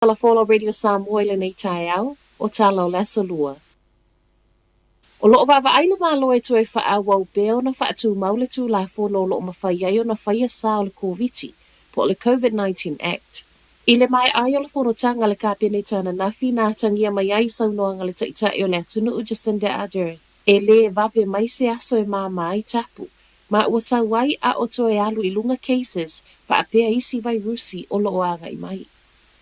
Folafola o Radio Samoa i lenei taeao, o Tala o le Aso Lua. O lo o vaavaai le Malo e toe faaauau pea ona faatumau le Tulafono o lo o mafai ai ona faia sa o le Koviti, po o le Covid-19 Act. I le maea ai o le fonotaga a le Kapeneta ananafi na atagia mai ai i saunoaga a le Taitai o le atunuu Jacinda Ardern, e lē vave mai se aso e māmā ai tapu, ma ua sau ai a o toe alu i luga cases faapea isi vairusi o lo o agai mai.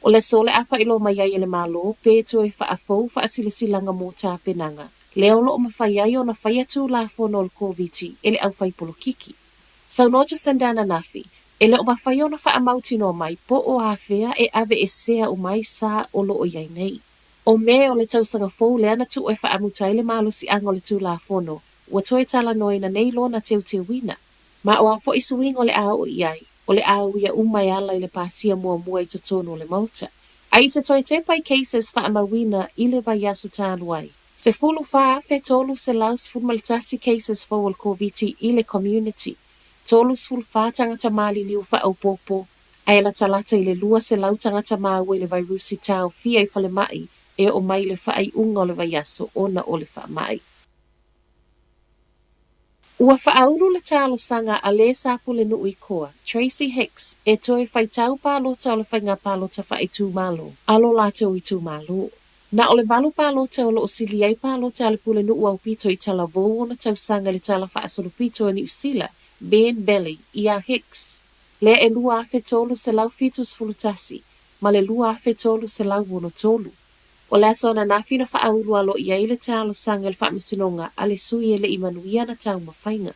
O le aso o le a faailoa mai ai e le Malo pe toe faafou faasilasilaga mo tapenaga lea o lo o mafai ai ona faia Tulafono o le Koviti e le aufaipolokiki. Saunoa Jacinda ananafi, e le o mafai ona faamautinoa mai po o afea e aveesea uma ai sa o lo o i ai nei. O Me o le tausaga fou lea na tuu e faamuta ai le malosiaga o le Tulafono, ua toe talanoaina nei lona teuteuina. Ma o a foi suiga o le a oo i ai, o le a uia uma e ala i le pasia muamua i totonu o le Maota. A i se toe tepa i cases faamauina i le vaiaso talu ai, 14,311 cases fou o le Koviti i le community, 34 tagata maliliu faaopoopo, ae latalata i le 200 tagata maua i le vairusi taofia i falemai e oo mai i le faaiuga o le vaiaso ona o le faamai. Ua faaulu le talosaga a le sa pulenuu i Koa, Tracey Hicks, e toe faitau palota o le faiga palota faaitumalo a lo latou itumalo. Na o le valu palota o lo o sili ai palota a le pulenuu aupito i talavou ona tausaga i le tala faasolopito a Niu Sila, Ben Belly, iā Hicks, lea e 2,371 ma le 2,363. O le aso ananafi na faaulu aloaia ai le talosaga i le Faamasinoga a le sui e le i manuia ana taumafaiga.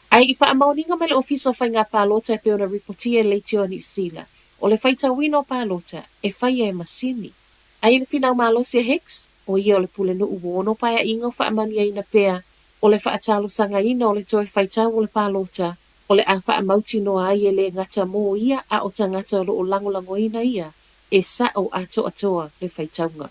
Ae i faamaoniga mai le Ofisa o Faiga Palota e pei ona ripotia e le Leitio a Niu Sila, o le faitauina o palota, e faia e masini. Ae i le finau malosi a Hicks, ʻo ia o le pulenuu ua ono paeaiga o faamanuiaina pea o le faatalosagaina o le toe faitau o le palota, o le a faamautinoa ai e lē gata mō ia a o tagata o lo o lagolagoina ia e sa'o atoatoa le faitauga.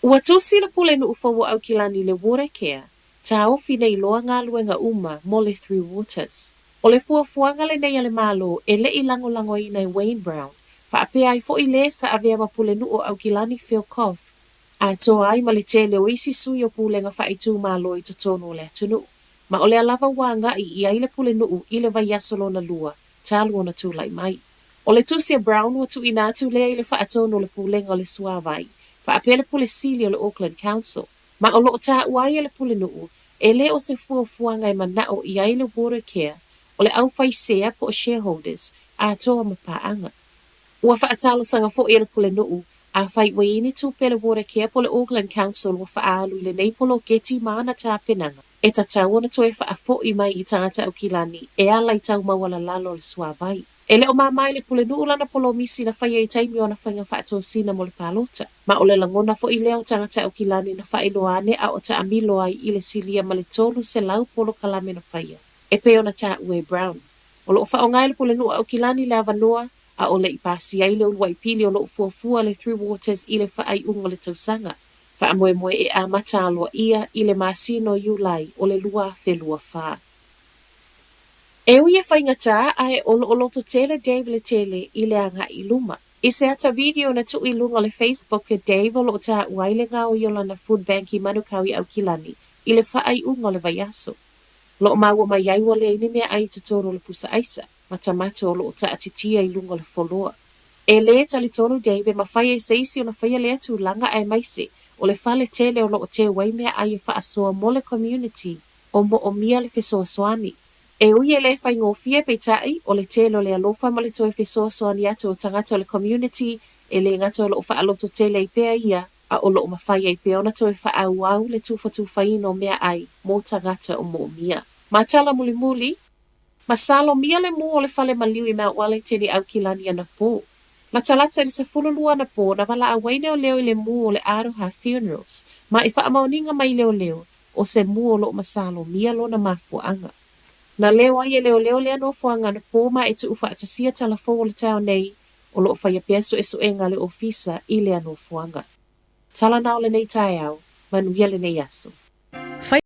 Ua tusi le pulenuu fou o Aukilani i le Watercare, taofi nei loa galuega uma mo le Three Waters. O le fuafuaga lenei a le Malo e le i lagolagoina e Wayne Brown, faapea ai foi lē sa avea ma pulenuu o Aukilani Phil Koff, atoa ai ma le tele o isi sui o pulega faaitumalo i totonu o le atunuu. Ma o lea lava ua agai i ai le pulenuu i le vaiaso lona lua talu ona tulai mai. O le tusi a Brown ua tuuina atu lea i le faatonu o le Pulega o le Suavai, faapea le Pule Sili o le Auckland Council, ma o lo o taua ai e le Pulenuu, e le o se fuafuaga e manao i ai le Watercare o le aufaisea po o shareholders atoa ma paaga. Ua faatalosaga foi e le Pulenuu, afai ua i ai ni tupe a le Watercare po o le Auckland Council ua faaalu i lenei poloketi ma ana tapenaga, e tatau ona toe faafoi mai i tagata Aukilani e ala i tau maualalalo o le suavai. E le o māmā i le pulenuu lana polomisi na faia i taimi o ana faiga faatosina mo le palota, ma o le lagona foi lea o tagata Aukilani na faailoa ane a o taamilo ai i le silia ma le 300 polokalame na faia, e pei ona taua e Brown. O lo o faaaoga e le pulenuu Aukilani le avanoa a o le i pasia ai le uluai pili o lo o fuafua le Three Waters i le faaiuga o le tausaga. Faamoemoe e amata aloaia i le masina o Iulai o le 2024. E ui e faigata ae o lo o lototele Dave Letele i le agai i luma. I se ata video na tuu i luga o le Facebook e Dave o lo o taua ai le gaoi o lana food bank i Manukau i Aukilani i le faaiuga o le vaiaso. O lo o maua mai ai ua leai ni meaai i totonu o le pusa aisa. Matamata o lo o taatitia i luga o le foloa. E lē talitonu Dave e mafai ai se isi ona faia lea tulaga aemaise o le fale tele o lo o teu ai meaai e faasoa mo le community o moomia le fesoasoani. E ui e lē faigofie peitai o le tele o le alofa ma le toe fesoasoani atu o tagata o le community e lē gata o lo o faalototele ai pea ia a o lo o mafai ai pea ona toe faaauau le tufatufaina o meaai mo tagata o moomia. Ma tala mulimuli, Masalomia le mū o le fale maliu i Mount Wellington i Aukilani anapō. Latalata i le 12 anapō na valaau ai leoleo i le mū o le Aroha Funerals ma i faamaoniga mai leoleo o se mū o lo o masalomia lona mafuaaga. Na leo ai e leoleo lea nofoaga anapō ma e tuufaatasia tala fou o le taeao nei o lo o faia pea suesuega a le ofisa i lea nofoaga. Tala na o lenei taeao, manuia lenei aso.